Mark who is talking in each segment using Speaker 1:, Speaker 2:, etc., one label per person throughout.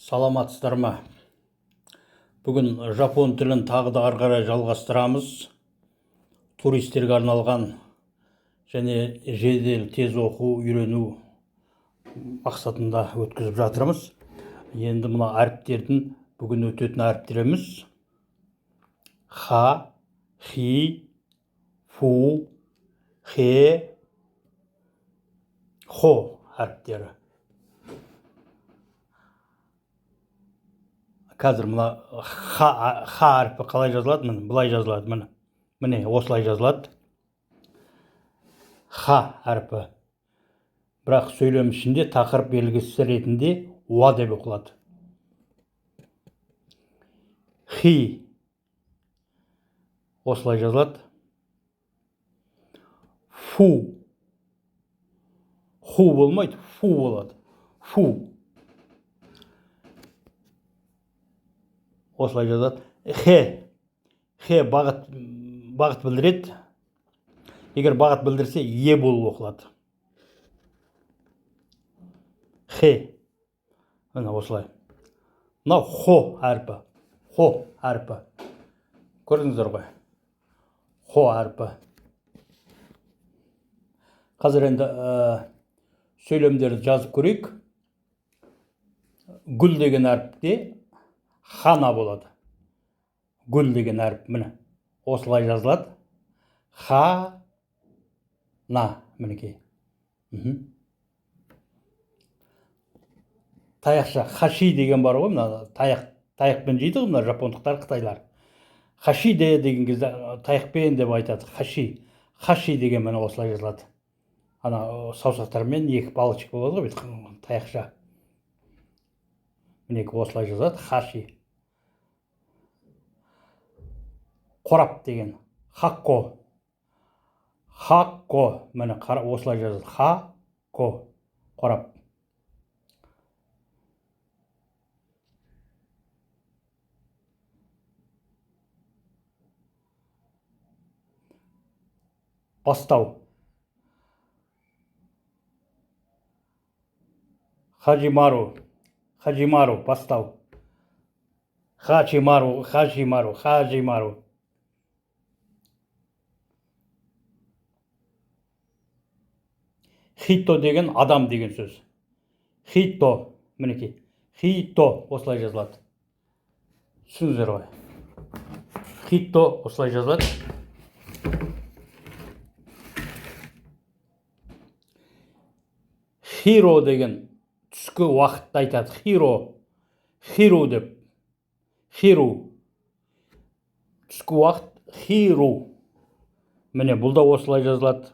Speaker 1: Саламатсыздар ма? Бүгін жапон тілін тағы да ары қарай жалғастырамыз. Туристерге арналған және жедел тез оқу үйрену мақсатында өткізіп жатырмыз. Енді мына әріптердің, бүгін өтетін әріптеріміз ха, хи, фу, хе, хо әріптері. Қазір мына ха, ха әрпі қалай жазылады? Міне, былай жазылады, міне. Міне, осылай жазылады. Ха әрпі. Бірақ сөйлем ішінде тақырып белгісі ретінде уа деп оқылады. Хи осылай жазылады. Фу. Ху болмайды, фу болады. Фу. Осылай жазады. Хе. Хе бағыт білдіреді. Егер бағыт білдірсе, е болып оқылады. Хе. Міне, осылай. Мынау хо әрпі. Хо әрпі. Көрдіңіздер ғой. Хо әрпі. Қазір енді сөйлемдерді жазып көрейік. Гүл деген әріпте хана болады. Гүл деген әріп, міне, осылай жазылады. Ха-на, мінекей. Таяқша, хаши деген бар ғой, мына таяқ, таяқпен жейді ғой мына жапондықтар, қытайлар. Хашиде деген кезде таяқпен деп айтады. Хаши. Хаши деген міне осылай жазылады. Ана саусақтармен екі палочка болады ғой, бүйтіп таяқша. Мінекей, осылай жазады. Хаши. Қорап деген хакко. Хакко, міне, осылай жазады. Ха-ко, қорап. Бастау. Хаджимару. Хаджимару, бастау. Хачимару, хачимару, хажимару. Хито деген адам деген сөз. Хито, мінекей. Хито осылай жазылады. Түсіндіңіздер ғой. Хито осылай жазылады. Хиро деген түскі уақытты айтады. Хиро. Хиру деп. Хиру. Түскі уақыт хиру. Міне, бұл да осылай жазылады.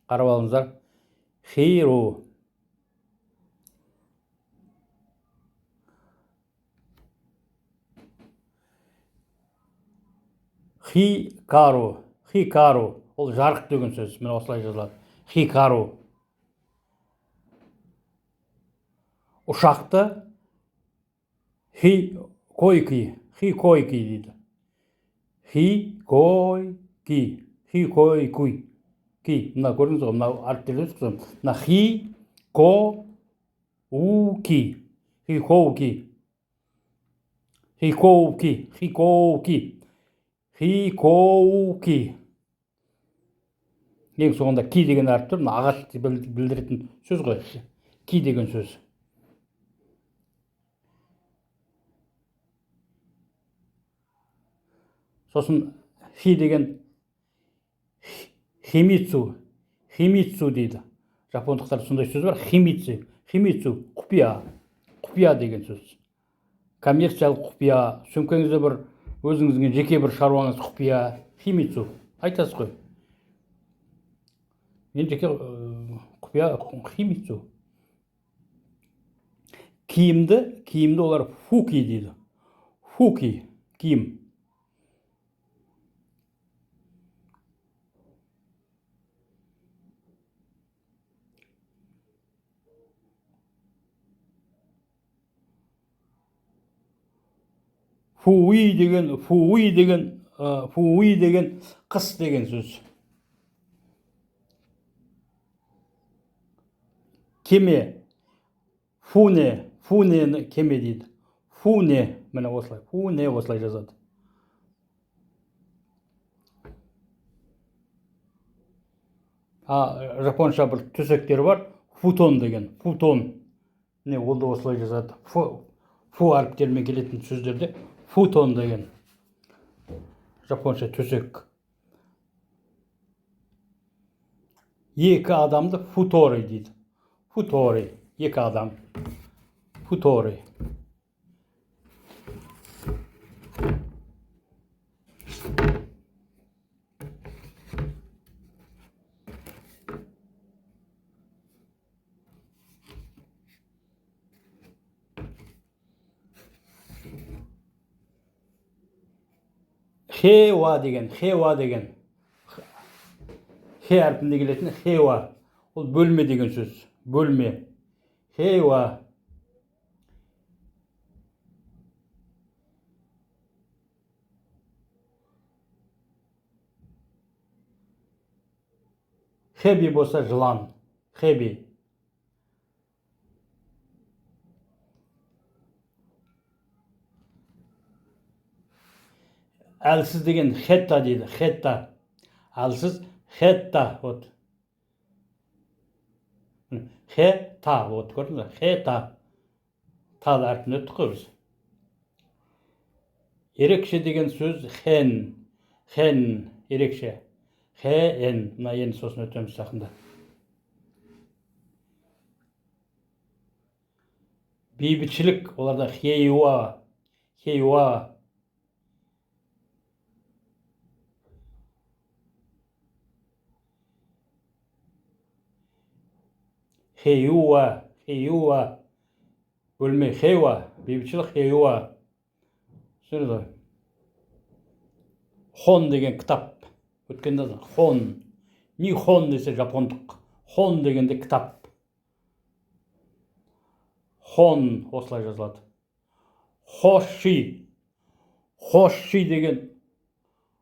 Speaker 1: Қарап алыңыздар. Хиру. Хикару. Хикару. Ол жарық деген сөз. Міне, осылай жазылады. Хикару. Ұшақты хикойки, хикойки дейді. Хикойки, хикойкуй. Ки, мына көрдіңіз ғой, мына әріптерді өткіземін. Мына хи, ко, у, ки. Хикоуки. Хикоуки, хикоуки. Хикоуки. Ең соңында ки деген әріп тұр, мына ағаш білдіретін сөз ғой. Ки деген сөз. Сосын хи деген химицу, химицу дейді. Жапондықтарда сондай сөз бар, химицу, химицу, құпия, құпия деген сөз. Коммерциялық құпия, сөмкеңізде бір өзіңіздің жеке бір шаруаңыз құпия, химицу, айтасыз ғой. Мен жеке құпия, химицу. Киімді олар фуки дейді. Фуки, киім. Фуи деген, фуи деген, фуи деген қыс деген сөз. Кеме, фуне, Фунені кеме дейді. Фуне, міне осылай. Фуне осылай жазады. А жапонша бір төсектері бар, футон деген, футон. Міне, ол да осылай жазады. Фу, фу әріптерімен келетін сөздерде футон деген жапонша төсек. Екі адамды футори дейді. Футори, екі адам. Футори. Хеуа деген, хеуа деген. Хе әрпінде келетін хеуа. Ол бөлме деген сөз. Бөлме. Хеуа. Хеби болса жылан. Хеби. Әлсіз деген хетта дейді. Хетта. Әлсіз хетта. Вот. Хе-та. Вот, көрдіңіз бе? Хе-та. Та әрпін өттік қой біз. Ерекше деген сөз хен. Хен. Ерекше. Хе-ен. Мына енді сосын өтеміз жақында. Бейбітшілік оларда хейуа. Хейуа. Хеюа, хеюа, бөлме, хеуа, бейбітшілік хеюа. Түсіндіңіз ғой? Хон деген кітап. Өткенде хон. Нихон десе жапондық. Хон дегенде кітап. Хон осылай жазылады. Хоши. Хоши деген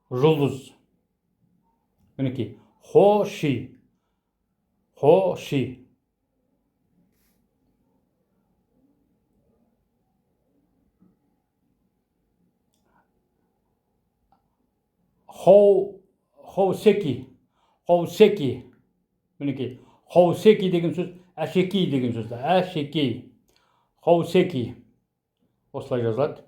Speaker 1: жұлдыз. Мінекей. Хоши. Хоши. Хоусеки. Хоусеки. Мінекей. Хоусеки деген сөз әшекей деген сөз. Әшекей. Хоусеки. Осылай жазылады.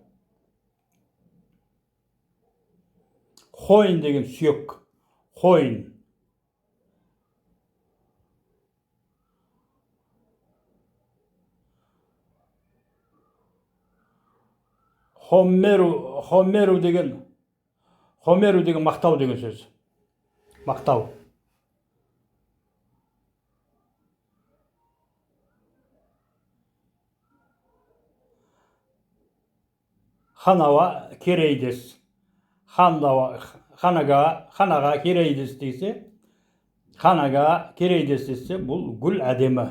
Speaker 1: Хойн деген сүйек. Хойн. Хомеру, хомеру деген, хомеру деген мақтау деген сөз. Мақтау. Ханава керейдес. Ханава, ханаға, ханаға керейдес десе, ханаға керейдес десе, бұл гүл әдемі.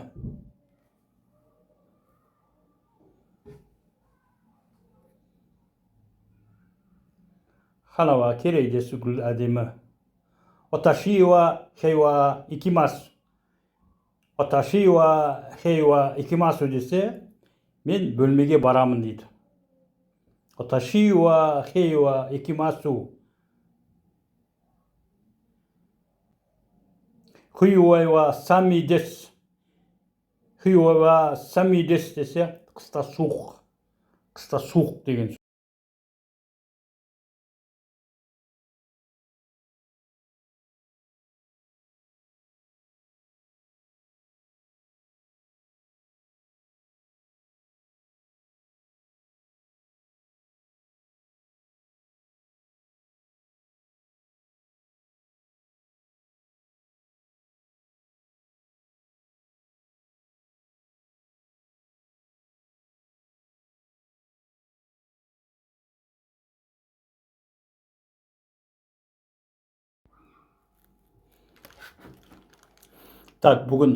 Speaker 1: Ханава керейдес гүл әдемі. Ваташи ва хейва икимасу. Ваташи ва хейва икимасу десе, мен бөлмеге барамын дейді. Ваташи ва хейва икимасу. Хуюва сами дес. Хуюва сами дес десе, қыста суық. Қыста суық деген. Так, бүгін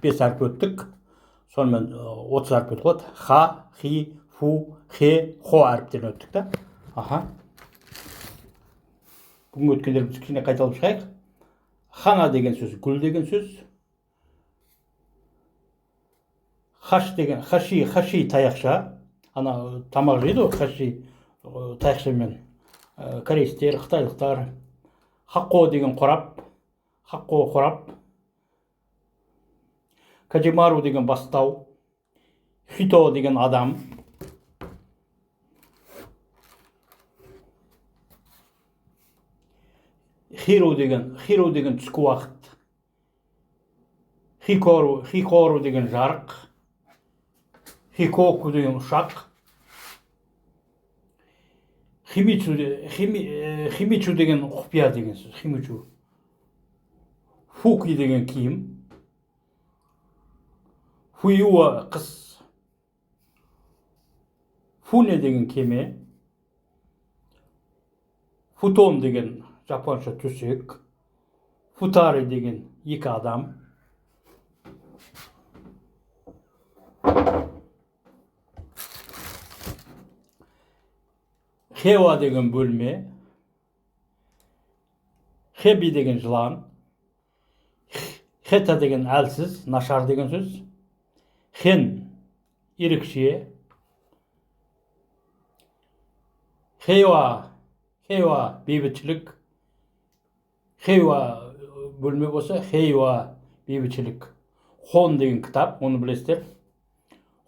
Speaker 1: 5 әріп өттік. Сонымен 30 әріп өтіп қалады. Ха, хи, фу, хе, хо әріптерін өттік та. Аха. Бүгін өткендерімізді кішкене қайталап шығайық. Хана деген сөз гүл деген сөз. Хаш деген, хаши, хаши таяқша. Ана тамақ жейді ғой хаши таяқшамен. Корейстер, қытайлықтар. Хаққо деген қорап. Хаққо қорап. Кажимару деген бастау. Хито деген адам. Хиру деген, хиру деген түскі уақыт. Хикору, хикору деген жарық. Хикоку деген ұшақ. Химичу, химичу деген құпия деген сөз. Химичу. Фуки деген киім. Фуюа қыс. Фуне деген кеме. Футон деген жапонша төсек. Футари деген екі адам. Хева деген бөлме. Хеби деген жылан. Хета деген әлсіз, нашар деген сөз. Хен ерекше. Хева, хева бейбітшілік. Хева бөлме болса, хейва бейбітшілік. Хон деген кітап, оны білесіздер.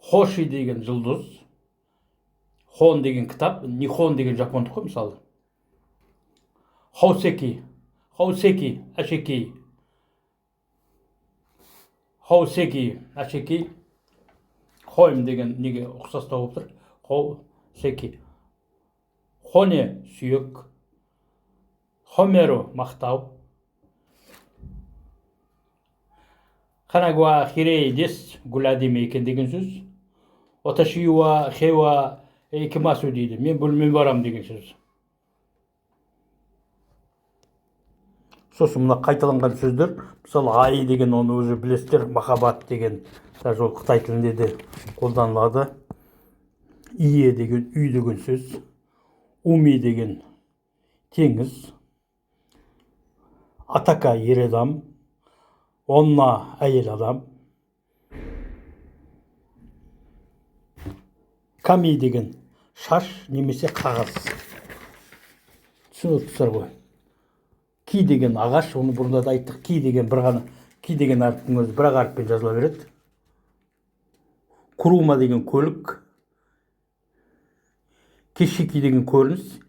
Speaker 1: Хоши деген жұлдыз. Хон деген кітап, Нихон деген жапондық қой мысалы. Хоусеки, хоусеки, әшекей. Хоусеки, әшекей. Хойм деген неге ұқсастау болып тұр? Хоусеки. Хоне сүйек. Хомеру мақтау. Ханагуа хирей дес гүл әдемі екен деген сөз. Оташиуа хеуа экимасу дейді. Мен бөлмеме барам деген сөз. Сосын мына қайталанған сөздер, мысалы ай деген, оны өзі білесіздер, махаббат деген, даже ол қытай тілінде де қолданылады. Ие деген үй деген сөз. Уми деген теңіз. Атака ер адам. Онна әйел адам. Ками деген шаш немесе қағаз. Түсініп отырсыздар ғой. Ки деген ағаш, оны бұрында да айттық. Ки деген бір ғана, ки деген әріптің өзі бір ақ әріппен жазыла береді. Курума деген көлік. Кешики деген көрініс.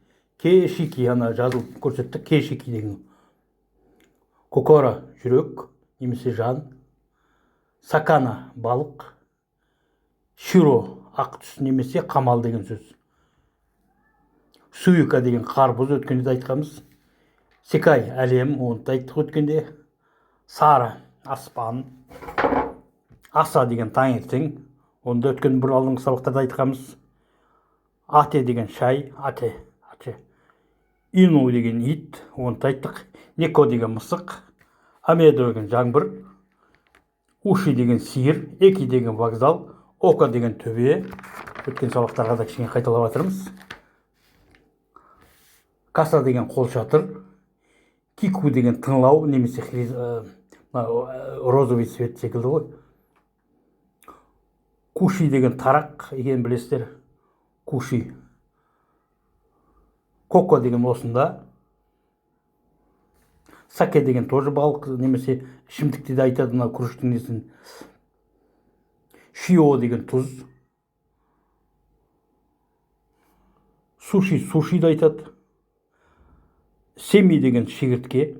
Speaker 1: Кешики, ана жазылып көрсетті. Кешики деген. Кокора жүрек немесе жан. Сакана балық. Широ ақ түс немесе қамал деген сөз. Суика деген қарбыз, өткенде де айтқанбыз. Секай әлем, оны да айттық өткенде. Сара аспан. Аса деген таңертең, оны да өткен бір алдыңғы сабақтарда айтқанбыз. Ате деген шай, ате, ате. Ину деген ит, оны да айттық. Неко деген мысық. Амедо деген жаңбыр. Уши деген сиыр, Эки деген вокзал, Ока деген төбе. Өткен сабақтарға да кішкене қайталап жатырмыз. Каса деген қолшатыр. Кику деген тыңлау немесе розовый цвет секілді ғой. Куши деген тарақ екенін білесіздер. Куши. Коко деген осында. Саке деген тоже балық немесе ішімдікте де айтады мына күріштің несін. Шио деген тұз. Суши, суши да айтады. Семи деген шегіртке.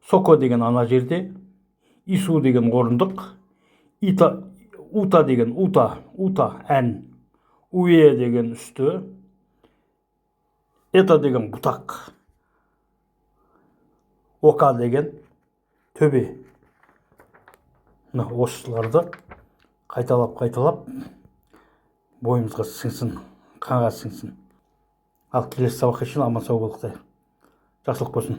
Speaker 1: Соко деген ана жерде. Ису деген орындық. Ита, ута деген ута, ута ән. Уе деген үсті. Эта деген бұтақ. Ока деген төбе. Мына осыларды қайталап қайталап бойымызға сіңсін, қанға сіңсін. Ал келесі сабаққа шейін аман сау болыңыздар. Жақсылық болсын.